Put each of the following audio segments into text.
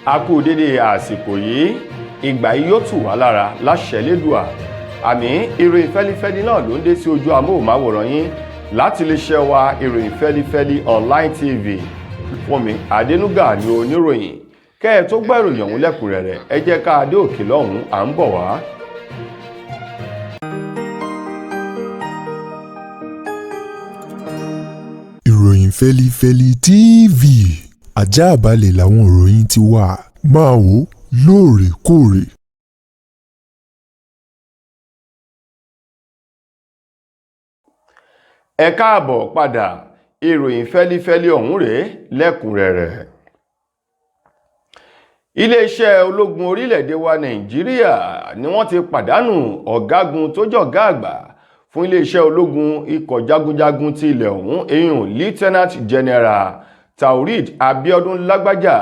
A kú dédé àsìkò yìí. Ìgbà yìí yóò tù wá lára láṣẹ Lédùà, àmì. Ìròyìn fẹ́lifẹ́li náà ló ń dé sí ojú amóhùnmáwòrán yín láti lè ṣe wa, Ìròyìn Fẹ́lifẹ́li Online TV. Fúnmi Adénúgà ni oníròyìn. Kẹ́ ẹ tó gbọ́ ìròyìn ọ̀hún lẹ́kùnrẹ́rẹ́, ẹ jẹ́ ká dé òkè lọ́hùn-ún, à ń bọ̀ wá. Ìròyìn Fẹ́lifẹ́li TV, àjààbalẹ̀ làwọn ìròyìn ti wà, máa wò lóòrèkóòrè. Ẹ káàbọ̀ padà. Ìròyìn fẹ́lifẹ́li ọ̀hún rèé lẹ́kùnrẹ́rẹ́. Iléeṣẹ́ ológun orílẹ̀-èdè wa Nàìjíríà ni wọ́n ti pàdánù ọ̀gágun tó jọ̀gá àgbà fún iléeṣẹ́ ológun ikọ̀ jagunjagun ti ilẹ̀ ọ̀hún, eyín Lieutenant General Taoreed Abiodun Lágbájá,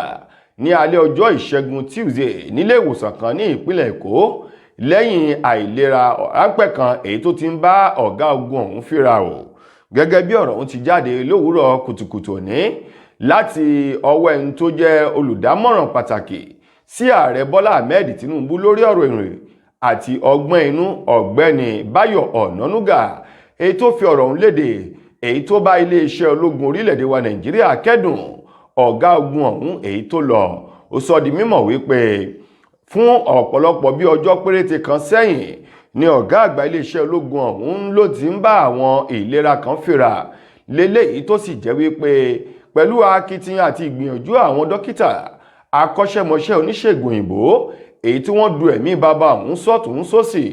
ní alẹ́ ọjọ́ Ìṣẹ́gun Tuesday nílé ìwòsàn kan ní ìpínlẹ̀ Èkó, lẹ́yìn àìlera ráńpẹ́ kan èyí tó ti ń bá ọ̀gá ogun ọ̀hún fínra o. Gẹ́gẹ́ bí ọ̀rọ̀ ọ̀hún ti jáde lówùúrọ̀ kùtùkùtù òní láti ọwọ́ ẹni tó jẹ́ olùdámọ̀ràn pàtàkì sí ààrẹ Bọ́lá Ahmed Tinubu lórí ọ̀rọ̀ ìrìn àti ọgbọ́n inú, ọ̀gbẹ́ni Báyọ̀ Ọ̀nànúgà, èyí tó fi ọ̀rọ̀ ọ̀hún léde, èyí tó bá iléeṣẹ́ ológun orílẹ̀-èdè wa Nàìjíríà kẹ́dùn ọ̀gá ogun ọ̀hún èyí tó lọ. Ó sọ di mímọ̀ wípé fún ọ̀pọ̀lọpọ̀ bí ọjọ́ péréte kan sẹ́yìn ni ọ̀gá àgbà iléeṣẹ́ ológun ọ̀hún ló ti ń bá àwọn ìlera kan fínra léléyìí, tó sì jẹ́ wípé pẹ̀lú akitiyan àti ìgbìyànjú àwọn dókítà akọ́ṣẹ́mọṣẹ́ oníṣègùn òyìnbó, èyí tí wọ́n du ẹ̀mí bàbá ọ̀hún sọ́tún sósì,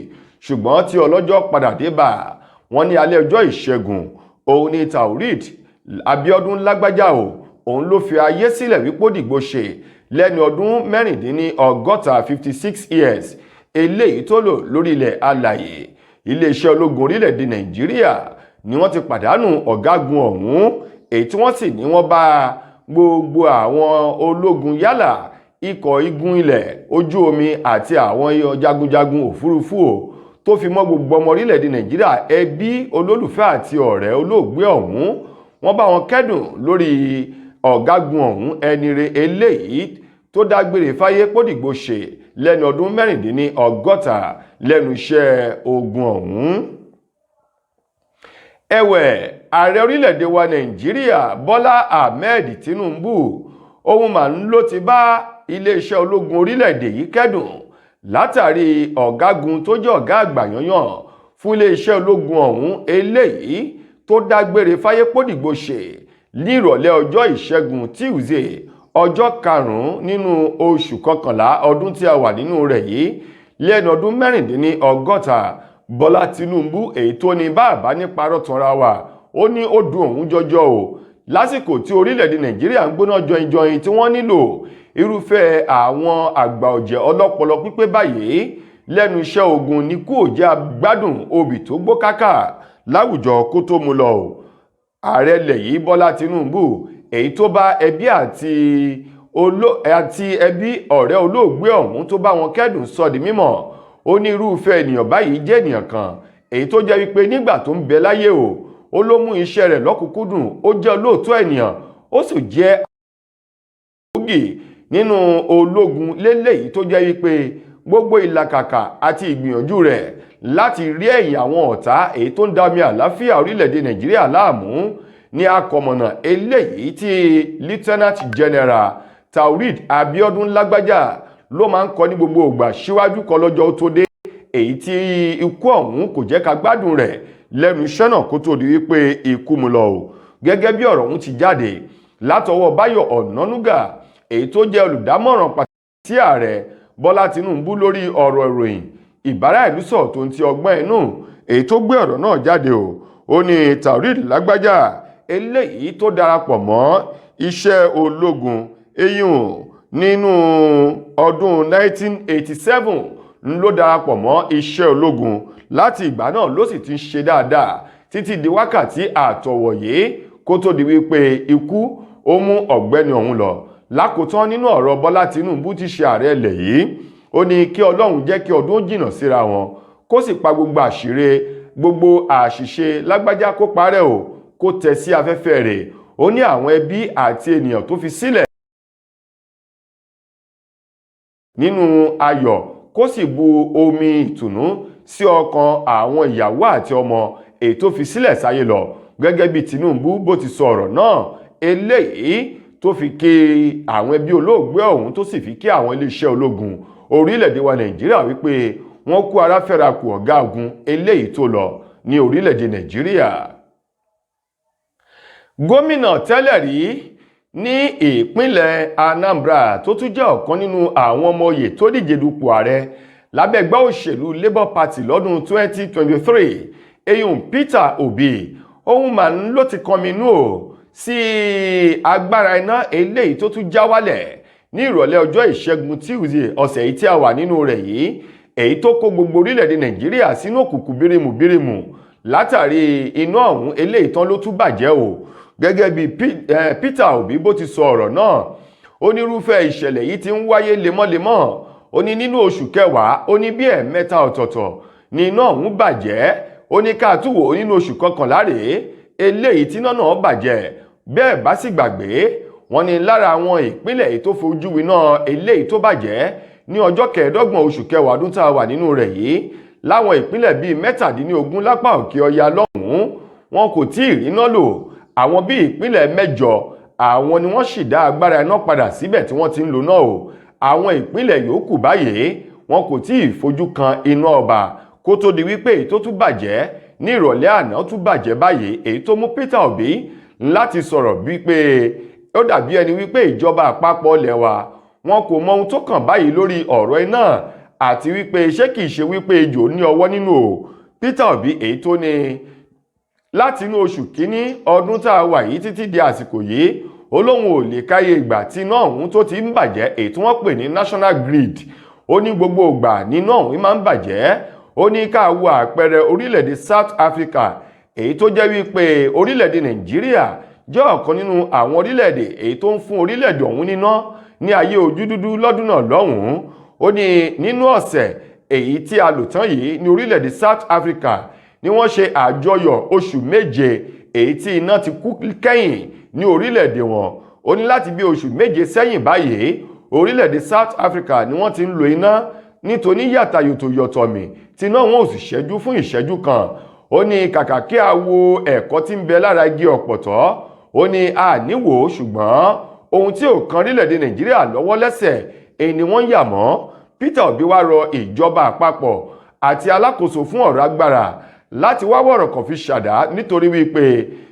ṣùgbọ́n tí ọlọ́jọ́ padà dé bá wọ́n ní alẹ́ ọjọ́ Ìṣẹ́gun òun ni Taoreed Abiodun Lágbájá o, òun ló fi ayé sílẹ̀ wípé ó dìgbò ṣe lẹ́ni ọdún 66, 56 years, eléyìí tó lò lórí ilẹ̀ alàyè. Iléeṣẹ́ ológun orílẹ̀-èdè Nàìjíríà ni wọ́n ti pàdánù ọ̀gágun ọ̀hún, èyí tí wọ́n sì ní wọ́n bá gbogbo àwọn ológun, yálà ikọ̀ igun ilẹ̀, ojú omi àti àwọn jagunjagun òfurufú o, tó fi mọ́ gbogbo ọmọ orílẹ̀-èdè Nàìjíríà, ẹbí, olólùfẹ́ àti ọ̀rẹ́ olóògbé ọ̀hún, wọ́n bá wọn kẹ́dùn lórí ọ̀gágun ọ̀hún, ẹni re eléyìí tó dágbére fáyé pódìgbò ṣe lẹ́nu ọdún 66 lẹ́nu iṣẹ́ ogun ọ̀hún. Ẹ̀wẹ̀, ààrẹ orílẹ̀-èdè wa Nàìjíríà Bọ́lá Ahmed Tinubu ohun mà ń ló ti bá iléeṣẹ́ ológun orílẹ̀-èdè yìí kẹ́dùn látàrí ọ̀gágun tó jẹ́ ọ̀gá àgbà yanyan fún iléeṣẹ́ ológun ọ̀hún eléyìí tó dágbére fáyé pódìgbò ṣe ní ìrọ̀lẹ́ ọjọ́ Ìṣẹ́gun Tuesday, ọjọ́ 5 nínú oṣù kọkànlá ọdún tí a wà nínú rẹ̀ yìí, lẹ́nu ọdún 66. Bọ́lá Tinubu, èyí tó ní bàbá ní parọ́ tanra wa, ó ní ó dùn òun jọjọ o lásìkò tí orílẹ̀-èdè Nàìjíríà ń gbóná jọinjọin, tí wọ́n nílò irúfẹ́ àwọn àgbà ọ̀jẹ̀ ọlọ́pọlọ pípé báyìí lẹ́nu iṣẹ́ ogun ní kú òjẹ́ agbádùn obì tó gbó kákà láwùjọ kó tó mú lọ o. Ààrẹ ilẹ̀ yìí Bọ́lá Tinubu, èyí tó bá ẹbí àti ẹbí ọ̀rẹ́ olóògbé ọ̀hún tó bá wọn kẹ́dùn, sọ di mímọ̀, ó ní irúfẹ́ ènìyàn báyìí jẹ́ ènìyàn kan èyí tó jẹ́ wípé nígbà tó ń bẹ láyé o, ó ló mú iṣẹ́ rẹ̀ lọ́kùnkúndùn, ó jẹ́ olóòótọ́ ènìyàn, ó sì jẹ́ gbòógì nínú ológun léléyìí tó jẹ́ wípé gbogbo ìlàkàkà àti ìgbìyànjú rẹ̀ láti rí ẹ̀yìn àwọn ọ̀tá èyí tó ń da omi àláfíà orílẹ̀-èdè Nàìjíríà láàmú ní akọ̀mọ̀nà eléyìí tí Lieutenant General Taoreed Abiodun Lágbájá ló máa ń kọ ní gbogbo ìgbà síwájú kọ lọ́jọ́ tó dé, èyí tí ikú ọ̀hún kò jẹ́ ká gbádùn rẹ̀ lẹ́nu iṣẹ́ náà kó tó di wípé ikú mu lọ o. Gẹ́gẹ́ bí ọ̀rọ̀ ọ̀hún ti jáde látọwọ́ Báyọ̀ Ọ̀nànúgà, èyí tó jẹ́ olùdámọ̀ràn pàtàkì sí ààrẹ Bọ́lá Tinubu lórí ọ̀rọ̀ ìròyìn, ìbára ìlú sọ̀rọ̀ tó ń ti ọgbọ́n inú, èyí tó gbé ọ̀rọ̀ náà jáde o, ó ní Taoreed Lágbájá eléyìí tó darapọ̀ mọ́ iṣẹ́ ológun eyín nínú ọdún 1987 ló darapọ̀ mọ́ iṣẹ́ ológun. Láti ìgbà náà ló sì ti ń ṣe dáadáa títí di wákàtí àtọ̀wọ̀ yìí, kó tó di wípé ikú ó mú ọ̀gbẹ́ni ọ̀hún lọ. Lákòótán nínú ọ̀rọ̀ Bọ́lá Tinubu ti ṣe ààrẹ ilẹ̀ yìí, ó ní kí Ọlọ́run jẹ́ kí ọdún jìnnà síra wọn, kó sì pa gbogbo àṣírí, gbogbo àṣìṣe Lágbájá kó parẹ́ o, kó tẹ̀ sí afẹ́fẹ́ rẹ̀. Ó ní àwọn ẹbí àti ènìyàn tó fi sílẹ̀. Nínú ayọ̀, kó sì bu omi ìtùnú sí ọkàn àwọn ìyàwó àti ọmọ èyí tó fi sílẹ̀ sáyé lọ. Gẹ́gẹ́ bí Tinubu bó ti sọ ọ̀rọ̀ náà eléyìí tó fi kí àwọn ẹbí olóògbé ọ̀hún, tó sì fi kí àwọn iléeṣẹ́ ológun orílẹ̀-èdè wa Nàìjíríà wípé wọ́n kú ara fẹ́ra kù ọ̀gágun eléyìí tó lọ ní orílẹ̀-èdè Nàìjíríà. Gómìnà tẹ́lẹ̀ rí ní ìpínlẹ̀ Anambra, tó tún jẹ́ ọ̀kan nínú àwọn ọmọ oyè tó díje dupò ààrẹ lábẹ́ ẹgbẹ́ òṣèlú Labour Party lọ́dún 2023, eyín Peter Obi, ohun mà ń ló ti kọminú o sí agbára iná eléyìí tó tún já wálẹ̀ ní ìrọ̀lẹ́ ọjọ́ Ìṣẹ́gun Tuesday ọ̀sẹ̀ yìí tí a wà nínú rẹ̀ yìí, èyí tó kó gbogbo orílẹ̀-èdè Nàìjíríà sínú òkùnkùn bírímù bírímù látàrí iná ọ̀hún eléyìí tán ló tún bàjẹ́ o. Gẹ́gẹ́ bí Peter Obi bó ti sọ ọ̀rọ̀ náà, onírúfẹ́ ìṣẹ̀lẹ̀ yìí ti ń wáyé lemọ́lemọ́. Ó ní nínú oṣù kẹwàá, ó ní bí ẹ̀ẹ̀mẹ́ta ọ̀tọ̀ọ̀tọ̀ ni iná ọ̀hún bàjẹ́. Ó ní káàtúwò nínú oṣù kọkànlá rèé eléyìí tí iná náà bàjẹ́. Bẹ́ẹ̀ bá sì gbàgbé, wọ́n ní lára àwọn ìpínlẹ̀ èyí tó fojú winá eléyìí tó bàjẹ́ ní ọjọ́ 25 oṣù kẹwàá ọdún tá a wà nínú rẹ̀ yìí, láwọn ìpínlẹ̀ bíi 17 lápá òkè ọya lọ́hùn-ún, wọn kò tí ì ríná lò. Àwọn bíi ìpínlẹ̀ mẹ́jọ, àwọn ni wọ́n sì dá agbára iná padà síbẹ̀ tí wọ́n ti ń lò náà o. Àwọn ìpínlẹ̀ yòókù báyìí, wọn kò tí ì fojú kan iná ọba kó tó di wípé èyí tó tún bàjẹ́ ní ìrọ̀lẹ́ àná tún bàjẹ́ báyìí, èyí tó mú Peter Obi láti sọ̀rọ̀ wípé ó dàbí ẹni wípé ìjọba àpapọ̀ ilẹ̀ wa, wọn kò mọ ohun tó kàn báyìí lórí ọ̀rọ̀ iná, àti wípé ṣé kìí ṣe wípé ejò ní ọwọ́ nínú o. Peter Obi, èyí tó ní láti inú oṣù kínní ọdún tá a wà yìí títí di àsìkò yìí, ó lóun ò lè káyé ìgbà tí iná ọ̀hún tó ti ń bàjẹ́, èyí tí wọ́n pè ní national grid. Ó ní gbogbo ìgbà níná ọ̀hún máa ń bàjẹ́. Ó ní ká wo àpẹẹrẹ orílẹ̀-èdè South Africa, èyí tó jẹ́ wípé orílẹ̀-èdè Nàìjíríà jẹ́ ọ̀kan nínú àwọn orílẹ̀-èdè èyí tó ń fún orílẹ̀-èdè ọ̀hún níná ní ayé ojú dúdú lọ́dún náà lọ́hùn-ún. Ó ní nínú ọ̀sẹ̀ èyí tí a lò tán yìí ní orílẹ̀-èdè South Africa ni wọ́n ṣe àjọyọ̀ oṣù 7 èyí tí iná ti kú kẹ́yìn ní orílẹ̀-èdè wọn. Ó ní láti bí oṣù 7 sẹ́yìn báyìí, orílẹ̀-èdè South Africa ni wọ́n ti ń lo iná nítorí yàtà yòtò yọ̀tọ̀mì tí iná wọn ò sì ṣẹ́jú fún ìṣẹ́jú kan. Ó ní kàkà kí a wo ẹ̀kọ́ tí ń bẹ lára igi ọ̀pọ̀tọ́, ó ní a níwò, ṣùgbọ́n ohun tí ò kan orílẹ̀-èdè Nàìjíríà lọ́wọ́ lẹ́sẹ̀ èyí ni wọ́n yà mọ́. Peter Obi wá rọ ìjọba àpapọ̀ àti alákòóso fún ọ̀rọ̀ agbára láti wá wọ̀rọ̀ kàn fi ṣàdá, nítorí wípé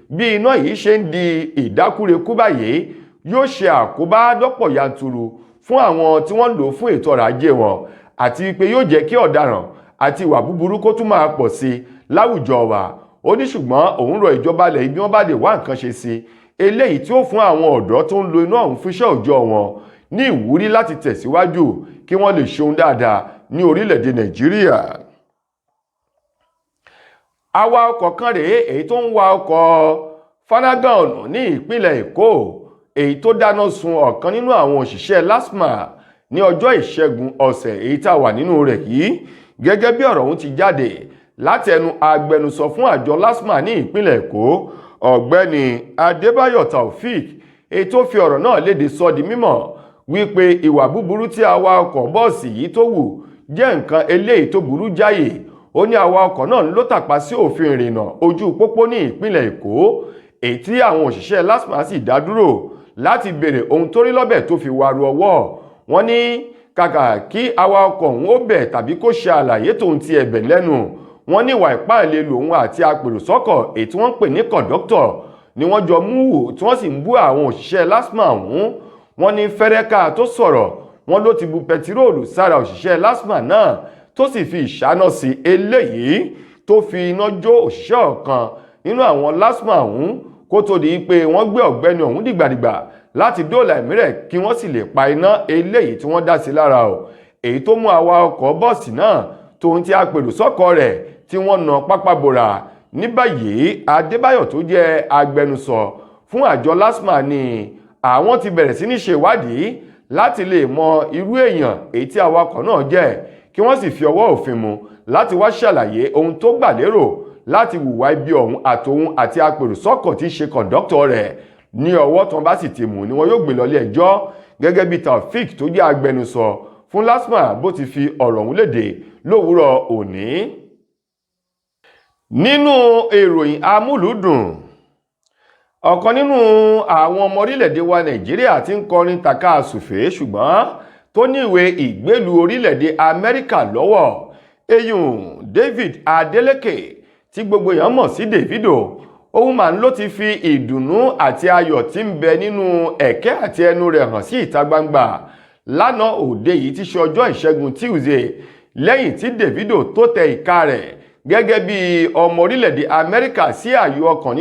bí iná yìí ṣe ń di ìdákúrekú báyìí yóò ṣe àkóbá lọ́pọ̀ yanturu fún àwọn tí wọ́n ń lò fún ètò ọrọ̀ ajé wọn, àti wípé yóò jẹ́ kí ọ̀daràn àti ìwà búburú kó tún máa pọ̀ sí i láwùjọ wa. Ó ní ṣùgbọ́n òun rọ ìjọba ilẹ̀ ibi wọ́n bá lè wá nǹkan ṣe sí eléyìí tí ó fún àwọn ọ̀dọ́ tó ń lo iná ọ̀hún fúnṣẹ́ òòjọ́ wọn ní ìwúrí láti tẹ̀síwájú kí wọ́n lè ṣohun dáadáa ní orílẹ̀-èdè Nàìjíríà. Awa ọkọ̀ kan rèé èyí tó ń wa ọkọ̀ Vanagon ní ìpínlẹ̀ Èkó, èyí tó dáná sun ọ̀kan nínú àwọn òṣìṣẹ́ LASTMA ní ọjọ́ Ìṣẹ́gun ọ̀sẹ̀ èyí tá a wà nínú rẹ̀ yìí. Gẹ́gẹ́ bí ọ̀rọ̀ ọ̀hún ti jáde láti ẹnu agbẹnusọ fún àjọ LASTMA ní ìpínlẹ̀ Èkó, Ọ̀gbẹ́ni Adébáyọ̀ Taofik, èyí tó fi ọ̀rọ̀ náà léde, sọ di mímọ̀ wípé ìwà búburú tí awa ọkọ̀ bọ́ọ̀sì yìí tó wù jẹ́ nǹkan eléyìí tó burú jáyè. Ó ní àwa ọkọ̀ náà ló tàpá sí òfin ìrìnnà ojú pópó ní ìpínlẹ̀ Èkó, èyí tí àwọn òṣìṣẹ́ LASTMA sì dá dúró láti béèrè ohun tó rí lọ́bẹ̀ tó fi waru ọwọ́. Wọ́n ní kàkà kí awa ọkọ̀ ọ̀hún ó bẹ̀ tàbí kó ṣe àlàyé tòun ti ẹ̀bẹ̀ lẹ́nu, wọ́n ní ìwà ìpáǹle lòun àti apèròsọ́kọ̀ èyí tí wọ́n ń pè ní kọ̀ǹdọ́tọ̀ ni wọ́n jọ mú wò, tí wọ́n sì ń bú àwọn òṣìṣẹ́ LASTMA ọ̀hún. Wọ́n ní fẹ́rẹ́ká tó sọ̀rọ̀, wọ́n ló ti bu pẹtiróòlù sára òṣìṣẹ́ LASTMA náà, tó sì fi ìṣáná sí eléyìí tó fi iná jó òṣìṣẹ́ ọ̀kan nínú àwọn LASTMA ọ̀hún, kó tó di pé wọ́n gbé ọ̀gbẹ́ni ọ̀hún dìgbàdìgbà láti dóòlà ẹ̀mí rẹ̀ kí wọ́n sì lè pa iná eléyìí tí wọ́n dá sí lára o, èyí tó mú àwa ọkọ̀ bọ́ọ̀sì náà tòun ti apèrò sọ́kọ̀ rẹ̀ tí wọ́n na pápá bora. Ní báyìí, Adébáyọ̀ tó jẹ́ agbẹnusọ fún àjọ LASTMA ní àwọn ti bẹ̀rẹ̀ sí ní ṣe ìwádìí láti lè mọ irú èèyàn èyí tí awakọ̀ náà jẹ́, kí wọ́n sì fi ọwọ́ òfin mú láti wá ṣàlàyé ohun tó gbà lérò láti hùwà ibi ọ̀hún, àtòun àti apèròsọ́kọ̀ tí í ṣe kọ̀ǹdọ́tọ̀ rẹ̀. Ní ọwọ́ tán bá sì ti mú ni wọn yóò gbé lọ ilé ẹjọ́, gẹ́gẹ́ bí Taofik tó jẹ́ agbẹnusọ Fún LASTMA bó ti fi ọ̀rọ̀ ọ̀hún léde lówùúrọ̀ òní. Nínú ìròyìn amúlùúdùn, ọ̀kan nínú àwọn ọmọ orílẹ̀-èdè wa Nàìjíríà tí ń kọrin tàka-sùfé ṣùgbọ́n tó ní ìwé ìgbélú orílẹ̀-èdè Amẹ́ríkà lọ́wọ́, eyín David Adeleke tí gbogbo èèyàn mọ̀ sí Davido, òun mà ń ló ti fi ìdùnnú àti ayọ̀ tí ń bẹ nínú ẹ̀kẹ́ àti ẹnu rẹ̀ hàn sí ìta gbangba lánàá òde yìí tí ṣe ọjọ́ ìṣẹ́gun Tuesday, lẹ́yìn tí Davido tó tẹ ìka rẹ̀ gẹ́gẹ́ bí ọmọ orílẹ̀-èdè Amẹ́ríkà sí ààyò ọ̀kan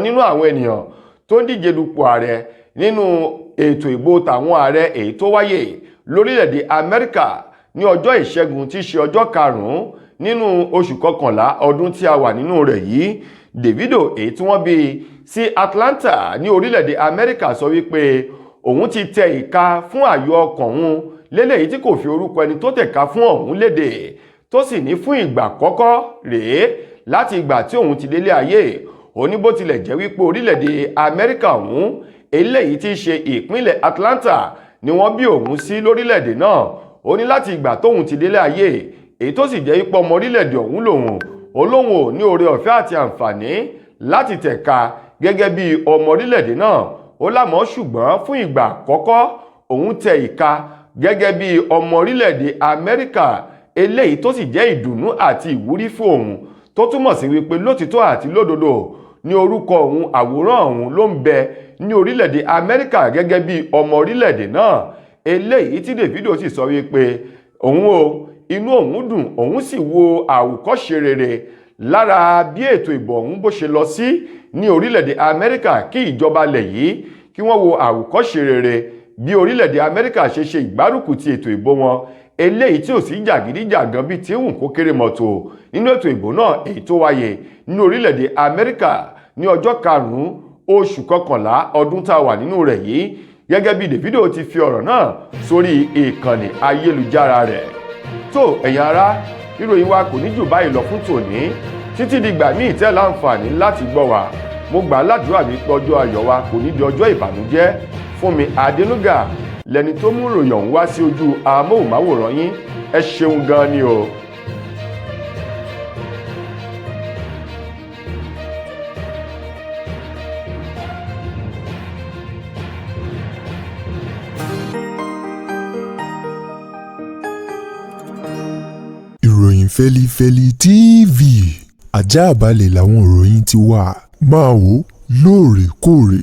nínú àwọn ènìyàn tó ń díje dupò ààrẹ nínú ètò ìbò tàwọn ààrẹ èyí tó wáyé lórílẹ̀-èdè Amẹ́ríkà ní ọjọ́ ìṣẹ́gun tí ṣe ọjọ́ 5 nínú oṣù 11 ọdún tí a wà nínú rẹ̀ yìí. Davido, èyí tí wọ́n bí sí Atlanta ní orílẹ̀-èdè Amẹ́ríkà, sọ wípé òun ti tẹ ìka fún ààyò ọkàn òun lélẹ́yìí tí kò fi orúkọ ẹni tó tẹ̀ka fún ọ̀hún léde, tó sì ní fún ìgbà àkọ́kọ́ rèé láti ìgbà tí òun ti délé ayé. Ó ní bó tilẹ̀ jẹ́ wípé orílẹ̀-èdè Amẹ́ríkà ọ̀hún, eléyìí tí í ṣe ìpínlẹ̀ Atlanta, ni wọ́n bí òun sí lórílẹ̀-èdè náà, ó ní láti ìgbà tóun ti délé ayé, èyí tó sì jẹ́ ipò ọmọ orílẹ̀-èdè ọ̀hún lòun, olóhùn ò ní oore ọ̀fẹ́ àti àǹfààní láti tẹ̀ka gẹ́gẹ́ bí ọmọ orílẹ̀-èdè náà. Ó lámọ́ ṣùgbọ́n fún ìgbà àkọ́kọ́ òun tẹ ìka gẹ́gẹ́ bí ọmọ orílẹ̀-èdè Amẹ́ríkà, eléyìí tó sì jẹ́ ìdùnnú àti ìwúrí fún òun, tó túmọ̀ sí wípé lótìtọ́ àti lódodo ní orúkọ òun, àwòrán òun ló ń bẹ ní orílẹ̀-èdè Amẹ́ríkà gẹ́gẹ́ bí ọmọ orílẹ̀-èdè náà. Eléyìí tí Davido sì sọ wípé òun o, inú òun dùn, òun sì wo àwòkọ́ṣe rere lára bí ètò ìbò ọ̀hún bó ṣe lọ sí ní orílẹ̀-èdè Amẹ́ríkà, kí ìjọba lẹ̀ yìí kí wọ́n wo àwòkọ́ṣe rere bí orílẹ̀-èdè Amẹ́ríkà ṣe ṣe ìgbárùkù ti ètò ìbò wọn, eléyìí tí ò sí jàgídíjàgan bíi tí wù kó kéré mọ́tò nínú ètò ìbò náà, èyí tó wáyé ní orílẹ̀-èdè Amẹ́ríkà ní ọjọ́ 5 oṣù 11 ọdún tá a wà nínú rẹ̀ yìí, gẹ́gẹ́ bí Davido ti fi ọ̀rọ̀ náà sórí ìkànnì ayélujára rẹ̀. Tó, ẹ̀yin ará, ìròyìn wa kò ní jù báyìí lọ fún tòní. Títí dìgbà míì tẹ́ láǹfààní láti gbọ́ wa, mo gbà á ládùúrà wípé ọjọ́ ayọ̀ wa kò ní di ọjọ́ ìbànújẹ́. Fún mi Adénúgà lẹni tó mú ìròyìn ọ̀hún wá sí ojú amóhùnmáwòrán yín. Ẹ ṣeun gan ni o. Ìròyìn Fẹ́lifẹ́li TV, ajáàbalẹ̀ làwọn ìròyìn ti wà. Máa wò lóòrèkóòrè.